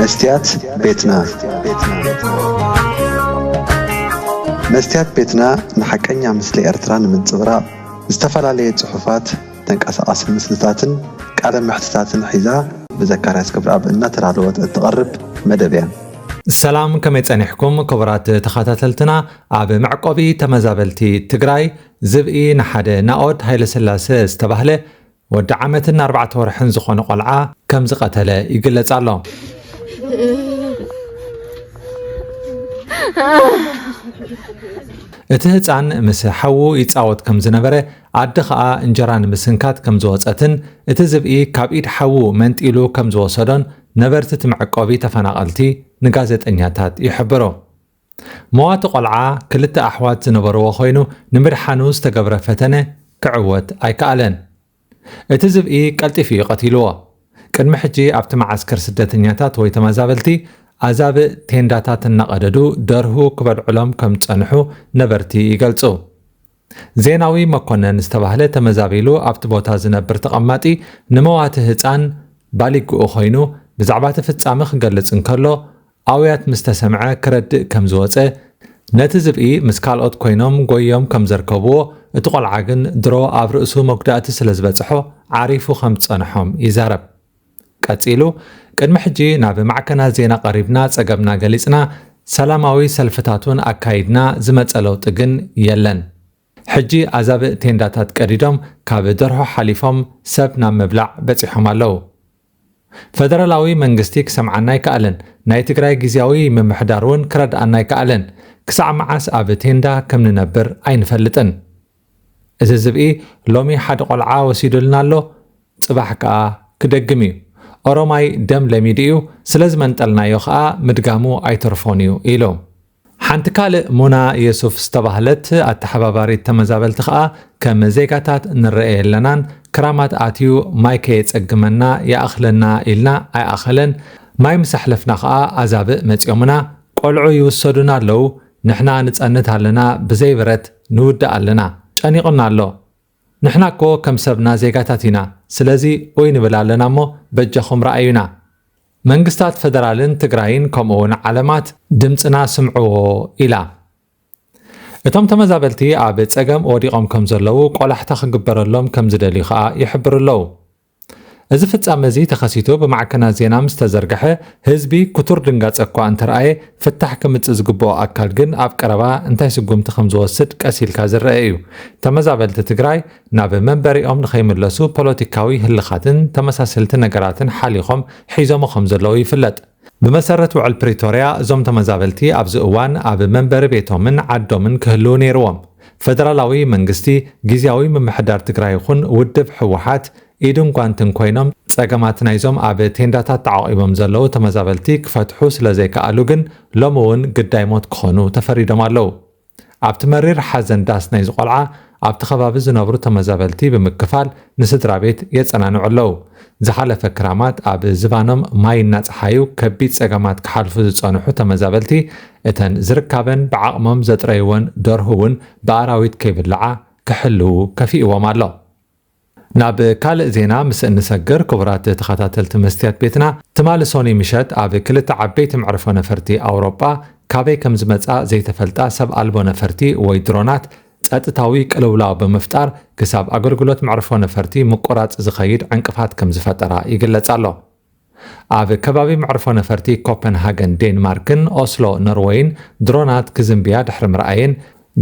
መስትያት ቤትና። መስትያት ቤትና ንሓቀኛ ምስሊ ኤርትራ ንምንጽብራቕ ዝተፈላለየ ጽሑፋት፣ ተንቀሳቓሲ ምስልታትን ቃለ መሕትታትን ሒዛ ብዘካርያስ ክብረኣብ እናተዳለወት እትቐርብ መደብ እያ። ሰላም፣ ከመይ ጸኒሕኩም ክቡራት ተኸታተልትና? ኣብ መዕቆቢ ተመዛበልቲ ትግራይ ዝብኢ ንሓደ ናኦድ ሃይለስላሰ ዝተባህለ ወዲ ዓመትን ኣርባዕተ ወርሕን ዝኾነ ቆልዓ ከም ዝቐተለ ይግለጽ ኣሎ። እቲ ህጻን ምስ ሓዉ ይጻወት ከም ዝነበረ፣ ኣደ ኸኣ እንጀራ ንምስንካት ከም ዝወጸትን፣ እቲ ዝብኢ ካብ ኢድ ሓዉ መንጢሉ ከም ዝወሰዶን ነበርቲ እቲ መዕቆቢ ተፈናቐልቲ ንጋዜጠኛታት ይሕብሩ። መዋቲ ቆልዓ ክልተ ኣሕዋት ዝነበርዎ ኮይኑ፣ ንምድሓኑ ዝተገብረ ፈተነ ክዕወት ኣይከኣለን። እቲ ዝብኢ ቀልጢፉ እዩ ቀቲልዎ። ቅድሚ ሕጂ ኣብቲ መዓስከር ስደተኛታት ወይ ተመዛበልቲ ኣዛብእ ቴንዳታት እናቐደዱ ደርሁ ክበልዕሎም ከም ዝጸንሑ ነበርቲ ይገልጹ። ዜናዊ መኮነን ዝተባህለ ተመዛቢሉ ኣብቲ ቦታ ዝነብር ተቐማጢ ንመዋቲ ህጻን ባሊግኡ ኮይኑ ብዛዕባ እቲ ፍጻመ ክገልጽ እንከሎ፣ ኣውያት ምስ ተሰምዐ ክረድእ ከም ዝወጸ፣ ነቲ ዝብኢ ምስ ካልኦት ኮይኖም ጎዮም ከም ዘርከብዎ፣ እቲ ቆልዓ ግን ድሮ ኣብ ርእሱ መጉዳእቲ ስለ ዝበጽሖ ዓሪፉ ከም ዝጸንሖም ይዛረብ። ቀጺሉ፣ ቅድሚ ሕጂ ናብ ማዕከናት ዜና ቀሪብና ጸገምና ገሊጽና፣ ሰላማዊ ሰልፍታት እውን ኣካይድና፣ ዝመጸ ለውጢ ግን የለን። ሕጂ ኣዛብእ ቴንዳታት ቀዲዶም ካብ ደርሆ ሓሊፎም ሰብ ናብ ምብላዕ በጺሖም ኣለዉ። ፈደራላዊ መንግስቲ ክሰምዓና ኣይከኣለን። ናይ ትግራይ ግዝያዊ ምምሕዳር እውን ክረድኣና ኣይከኣለን። ክሳዕ መዓስ ኣብ ቴንዳ ከም ንነብር ኣይንፈልጥን። እዚ ዝብኢ ሎሚ ሓደ ቆልዓ ወሲዱልና ኣሎ፣ ጽባሕ ከኣ ክደግም እዩ። ኦሮማይ ደም ለሚዱ እዩ፣ ስለ ዝመንጠልናዮ ከኣ ምድጋሙ ኣይተርፎን እዩ ኢሉ። ሓንቲ ካልእ ሙና የሱፍ ዝተባህለት ኣተሓባባሪት ተመዛበልቲ ከኣ ከም ዜጋታት ንረኤ የለናን፣ ክራማት ኣትዩ ማይ ከየጸግመና ይኣኽለና ኢልና ኣይኣኸለን፣ ማይ ምስ ኣሕለፍና ከኣ ኣዛብእ መጺኦምና፣ ቆልዑ ይውሰዱና ኣለዉ፣ ንሕና ንጸንት ኣለና ብዘይ ብረት ንውዳእ ኣለና፣ ጨኒቑና ኣሎ። ንሕና እኮ ከም ሰብና ዜጋታት ኢና፣ ስለዚ ኡይ ንብል ኣለና እሞ በጃኹም ረኣዩና። መንግስታት ፈደራልን ትግራይን ከምኡ እውን ዓለማት ድምፅና ስምዕዎ ኢላ። እቶም ተመዛበልቲ ኣብ ፀገም ወዲቖም ከም ዘለዉ ቆላሕታ ክግበረሎም ከም ዝደልዩ ከዓ ይሕብሩ ኣለዉ። እዚ ፍጻመ እዚ ተኸሲቱ ብማዕከናት ዜና ምስ ተዘርግሐ፣ ህዝቢ ክቱር ድንጋጸ እኳ እንተረኣየ፣ ፍታሕ ክምጽእ ዝግብኦ ኣካል ግን ኣብ ቀረባ እንታይ ስጉምቲ ከም ዝወስድ ቀስ ኢልካ ዝረአ እዩ። ተመዛበልቲ ትግራይ ናብ መንበሪኦም ንኸይምለሱ ፖለቲካዊ ህልኻትን ተመሳሰልቲ ነገራትን ሓሊኾም ሒዞሞ ከም ዘለዉ ይፍለጥ። ብመሰረት ውዕል ፕሪቶርያ፣ እዞም ተመዛበልቲ ኣብዚ እዋን ኣብ መንበሪ ቤቶምን ዓዶምን ክህልዉ ነይርዎም። ፈደራላዊ መንግስቲ፣ ግዝያዊ ምምሕዳር ትግራይ ይኹን ውድብ ህወሓት ኢድን ጓንትን ኮይኖም ጸገማት ናይዞም ኣብ ቴንዳታት ተዓቒቦም ዘለዉ ተመዛበልቲ ክፈትሑ ስለ ዘይከኣሉ ግን ሎሚ እውን ግዳይ ሞት ክኾኑ ተፈሪዶም ኣለዉ። ኣብቲ መሪር ሓዘን ዳስ ናይዚ ቆልዓ ኣብቲ ከባቢ ዝነብሩ ተመዛበልቲ ብምክፋል ንስድራ ቤት የጸናንዑ ኣለዉ። ዝሓለፈ ክራማት ኣብ ዝባኖም ማይ እናጸሓዩ ከቢድ ጸገማት ክሓልፉ ዝጸንሑ ተመዛበልቲ እተን ዝርካበን ብዓቕሞም ዘጥረይወን ደርሁ እውን ብኣራዊት ከይብልዓ ክሕልዉ ከፊእዎም ኣሎ። ናብ ካልእ ዜና ምስ እንሰግር፣ ክቡራት ተኸታተልቲ መስትያት ቤትና፣ ትማሊ ሶኒ ምሸት ኣብ ክልተ ዓበይቲ መዕርፎ ነፈርቲ ኣውሮጳ ካበይ ከም ዝመጻ ዘይተፈልጣ ሰብ ኣልቦ ነፈርቲ ወይ ድሮናት ጸጥታዊ ቅልውላው ብምፍጣር ክሳብ ኣገልግሎት መዕርፎ ነፈርቲ ምቁራጽ ዝኸይድ ዕንቅፋት ከም ዝፈጠራ ይግለጽ ኣሎ። ኣብ ከባቢ መዕርፎ ነፈርቲ ኮፐንሃገን ዴንማርክን ኦስሎ ኖርወይን ድሮናት ክዝንብያ ድሕሪ ምርኣየን፣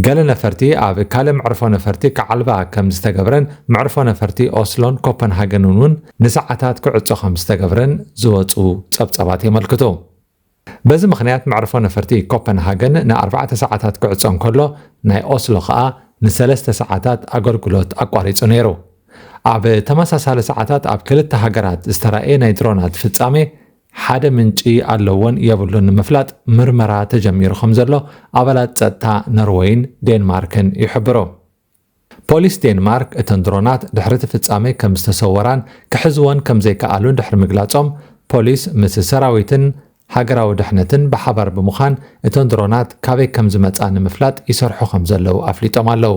ገለ ነፈርቲ ኣብ ካልእ መዕርፎ ነፈርቲ ክዓልባ ከም ዝተገብረን መዕርፎ ነፈርቲ ኦስሎን ኮፐንሃገንን እውን ንሰዓታት ክዕጾ ከም ዝተገብረን ዝወጹ ጸብጻባት የመልክቱ። በዚ ምኽንያት መዕርፎ ነፈርቲ ኮፐንሃገን ንኣርባዕተ ሰዓታት ክዕጾ እንከሎ፣ ናይ ኦስሎ ኸኣ ንሰለስተ ሰዓታት ኣገልግሎት ኣቋሪጹ ነይሩ። ኣብ ተመሳሳሊ ሰዓታት ኣብ ክልተ ሃገራት ዝተራእየ ናይ ድሮናት ፍጻሜ ሓደ ምንጪ ኣለዎን የብሉን ንምፍላጥ ምርመራ ተጀሚሩ ከም ዘሎ ኣባላት ጸጥታ ኖርወይን ዴንማርክን ይሕብሩ። ፖሊስ ዴንማርክ እተን ድሮናት ድሕሪ እቲ ፍጻሜ ከም ዝተሰወራን ክሕዝወን ከም ዘይከኣሉን ድሕሪ ምግላጾም፣ ፖሊስ ምስ ሰራዊትን ሃገራዊ ድሕነትን ብሓባር ብምዃን እተን ድሮናት ካበይ ከም ዝመጻ ንምፍላጥ ይሰርሑ ከም ዘለዉ ኣፍሊጦም ኣለዉ።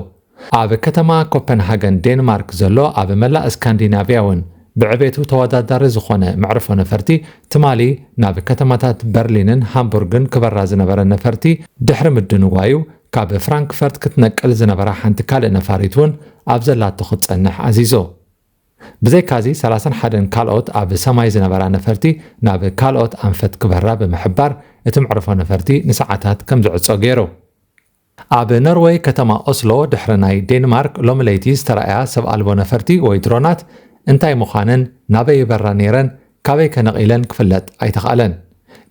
ኣብ ከተማ ኮፐንሃገን ዴንማርክ ዘሎ ኣብ መላእ ስካንዲናቭያ እውን ብዕቤቱ ተወዳዳሪ ዝኾነ መዕርፎ ነፈርቲ ትማሊ ናብ ከተማታት በርሊንን ሃምቡርግን ክበራ ዝነበረ ነፈርቲ ድሕሪ ምድንጓዩ፣ ካብ ፍራንክፈርት ክትነቅል ዝነበራ ሓንቲ ካልእ ነፋሪት እውን ኣብ ዘላቶ ክትጸንሕ ኣዚዙ። ብዘይካዚ ሰላሳን ሓደን ካልኦት ኣብ ሰማይ ዝነበራ ነፈርቲ ናብ ካልኦት ኣንፈት ክበራ ብምሕባር እቲ መዕርፎ ነፈርቲ ንሰዓታት ከም ዝዕጾ ገይሩ። ኣብ ኖርወይ ከተማ ኦስሎ ድሕሪ ናይ ዴንማርክ ሎሚ ለይቲ ዝተራእያ ሰብ ኣልቦ ነፈርቲ ወይ ድሮናት እንታይ ምዃነን፣ ናበይ ይበራ ነይረን፣ ካበይ ከ ነቒለን ክፍለጥ ኣይተኻእለን።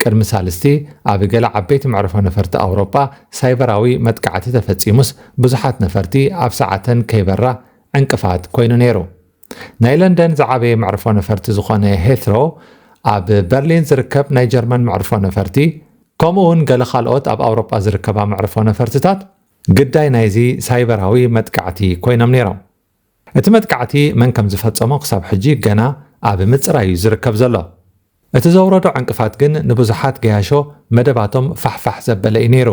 ቅድሚ ሳልስቲ ኣብ ገለ ዓበይቲ መዕርፎ ነፈርቲ ኣውሮጳ ሳይበራዊ መጥቃዕቲ ተፈጺሙስ ብዙሓት ነፈርቲ ኣብ ሰዓተን ከይበራ ዕንቅፋት ኮይኑ ነይሩ። ናይ ለንደን ዝዓበየ መዕርፎ ነፈርቲ ዝኾነ ሄትሮ፣ ኣብ በርሊን ዝርከብ ናይ ጀርመን መዕርፎ ነፈርቲ፣ ከምኡ እውን ገለ ካልኦት ኣብ ኣውሮጳ ዝርከባ መዕርፎ ነፈርትታት ግዳይ ናይዚ ሳይበራዊ መጥቃዕቲ ኮይኖም ነይሮም። እቲ መጥቃዕቲ መን ከም ዝፈጸሞ ክሳብ ሕጂ ገና ኣብ ምጽራይ እዩ ዝርከብ ዘሎ። እቲ ዘውረዶ ዕንቅፋት ግን ንብዙሓት ገያሾ መደባቶም ፋሕፋሕ ዘበለ እዩ ነይሩ።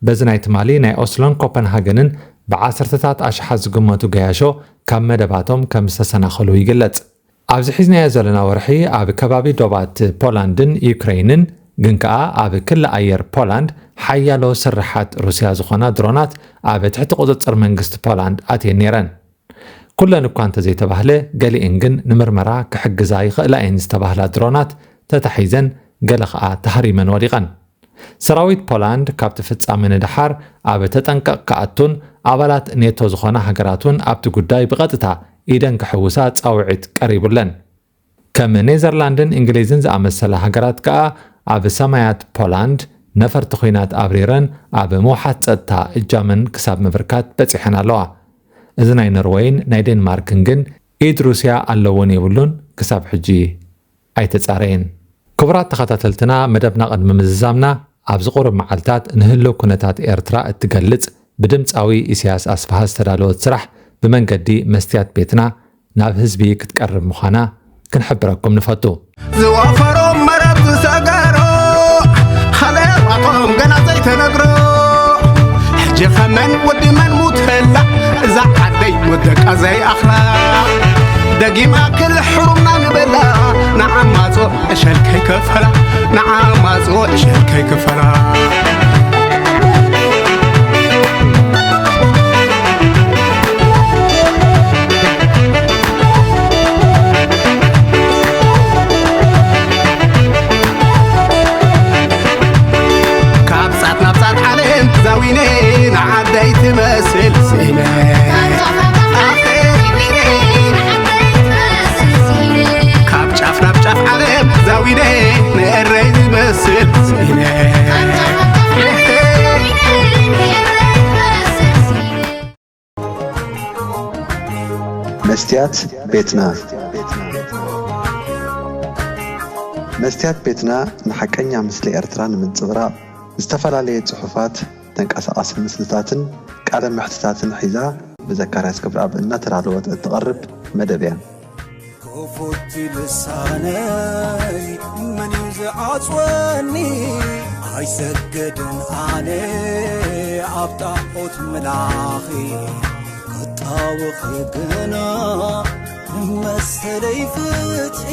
በዚ ናይ ትማሊ ናይ ኦስሎን ኮፐንሃገንን ብዓሰርተታት ኣሽሓት ዝግመቱ ገያሾ ካብ መደባቶም ከም ዝተሰናኸሉ ይግለጽ። ኣብዚ ሒዝናዮ ዘለና ወርሒ ኣብ ከባቢ ዶባት ፖላንድን ዩክሬይንን፣ ግን ከኣ ኣብ ክሊ ኣየር ፖላንድ ሓያሎ ስርሓት ሩስያ ዝኾና ድሮናት ኣብ ትሕቲ ቁጽጽር መንግስቲ ፖላንድ ኣትየን ነይረን። ኩለን እኳ እንተዘይተባህለ፣ ገሊኤን ግን ንምርመራ ክሕግዛ ይኽእላ እየን ዝተባህላ ድሮናት ተታሒዘን፣ ገለ ኸኣ ተሃሪመን ወዲቐን። ሰራዊት ፖላንድ ካብቲ ፍጻመ ንደሓር ኣብ ተጠንቀቕ ክኣቱን ኣባላት ኔቶ ዝኾና ሃገራት እውን ኣብቲ ጉዳይ ብቐጥታ ኢደን ክሕውሳ ጻውዒት ቀሪቡለን። ከም ኔዘርላንድን እንግሊዝን ዝኣመሰላ ሃገራት ከኣ ኣብ ሰማያት ፖላንድ ነፈርቲ ኲናት ኣብሪረን ኣብ ምውሓስ ጸጥታ እጃመን ክሳብ ምብርካት በጺሐን ኣለዋ። እዚ ናይ ኖርወይን ናይ ዴንማርክን ግን ኢድ ሩስያ ኣለዎን የብሉን ክሳብ ሕጂ ኣይተጻረየን። ክቡራት ተኸታተልትና፣ መደብና ቅድሚ ምዝዛምና ኣብዚ ቁሩብ መዓልታት ንህልው ኩነታት ኤርትራ እትገልጽ ብድምጻዊ ኢሳያስ ኣስፍሃ ዝተዳለወት ስራሕ ብመንገዲ መስትያት ቤትና ናብ ህዝቢ ክትቀርብ ምዃና ክንሕብረኩም ንፈቱ። ዝወፈሮ መረብ ዝሰገሮ ሃለማቶም ገና ዘይተነግሮ። ሕጂ ኸመን ወዲ መን ሙተላ እዛ ዓደይ ወደቃ ዘይኣኽላ። ደጊማ ክልሕሩምና ንበላ ንዓማጾ ዕሸል ከይከፈላ። ንዓማጾ ዕሸል ከይከፈላ። ካብ ጻት ናብ ጻት ዓለም ዛዊነ ንዓደይ ትመስል ስኢነ። ካብ ጫፍ ናብ ጫፍ ዓለም ዛዊነ ንእረይ ዝመስል ስኢነ። መስትያት ቤትና። መስትያት ቤትና ንሓቀኛ ምስሊ ኤርትራ ንምንጽብራቕ ዝተፈላለየ ጽሑፋት፣ ተንቀሳቓሲ ምስልታትን ቃለ መሕትታትን ሒዛ ብዘካርያስ ገብረኣብ እናተዳለወት እትቐርብ መደብ እያ። ክፉት ልሳነይ መን እዩ ዝዓጽወኒ? ኣይሰግድን ኣነ ኣብ ጣዖት ምላኺ፣ ክጣወኺ ግና መሰለይ ፍትሒ።